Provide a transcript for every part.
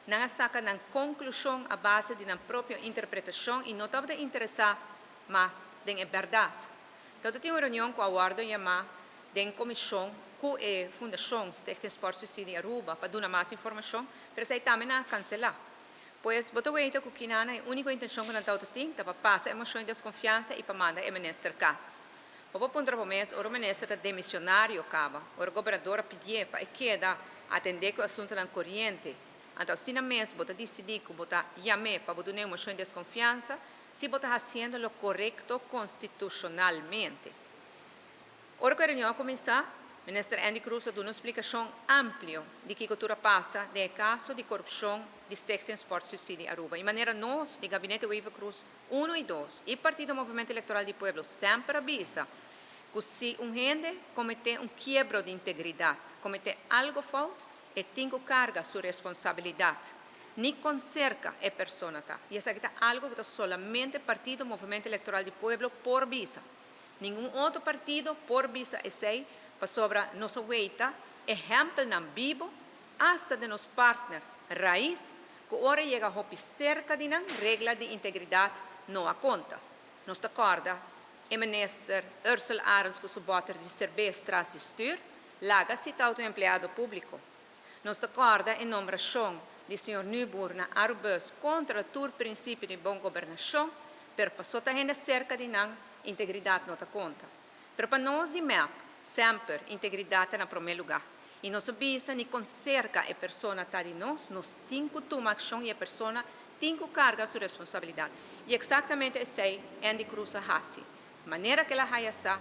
Nan a saka nan konklushon a base di nan propio interpretashon i no tabata interesá mas den e bèrdat. Tabata tin un reunion ku a wòrdu yamá den komishon ku e fundashon Stichting Sportsubsidie Aruba pa duna mas informashon, pero esei tambe nan a kanselá. Pues, bo ta weta ku kinana e úniko intenshon ku nan tabata tin ta pa pasa e moshon di deskonfiansa i pa manda e minister kas. Bo por puntra bo mes ora un minister ta demisionario kaba, ora gobernador a pidié pa e keda atendé ku e asuntunan koriente, anto asina mes bo ta disidí ku bo ta yam'é pa bo dun'é un moshon di deskonfiansa si bo ta hasiendo lo korekto konstitushonalmente. Ora ku e reunion a kuminsá, Minister Endy Croes a duna un splikashon amplio di kiko tur a pasa den e kaso di korupshon di Stichting Sportsubsidie Aruba i manera nos di Gabinete Wever-Croes Uno i dos, i Partido Movimento Electoral di Pueblo semper a bisa ku si un hende kometé un kiebro di integridat, kometé algo fout, e tin ku karga su responsabilidat, ni kon serka e persona ta. I esaki ta algo ku ta solamente Partido Movimento Electoral di Pueblo por bisa. Ningun otro partido por bisa esei pasobra nos a weita ehèmpelnan bibo asta den nos partner Raiz ku ora yega hopi serka di nan regla di integridat no a konta. Nos ta kòrda e minister Ursell Arends ku su bòter di serbes tras di stür laga sita un empleado públiko. Nos ta kòrda e nombrashon di señor Nuboer na Arubus kontra tur prinsipio di bon gobernashon, pero paso ta hende serka di nan, integridat no ta konta. Pero pa nos di mep, semper integridat ta na promé lugá. I nos a bisa ni kon serka e persona ta di nos, nos tin ku tuma akshon i e persona tin ku karga su responsabilidat. I eksaktamente esei Endy Croes a hasi. Manera ku el a haya sa,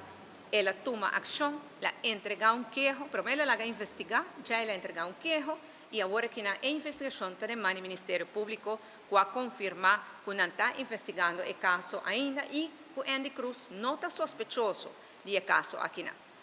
el a tuma akshon, el a entregá un keho, promé el a laga investigá, dja el a entregá un keho i awor aki nan e investigashon ta den man di Ministerio Públiko ku a konfirmá ku nan ta investigando e kaso ainda i ku Endy Croes no ta sospechoso di e kaso akinan.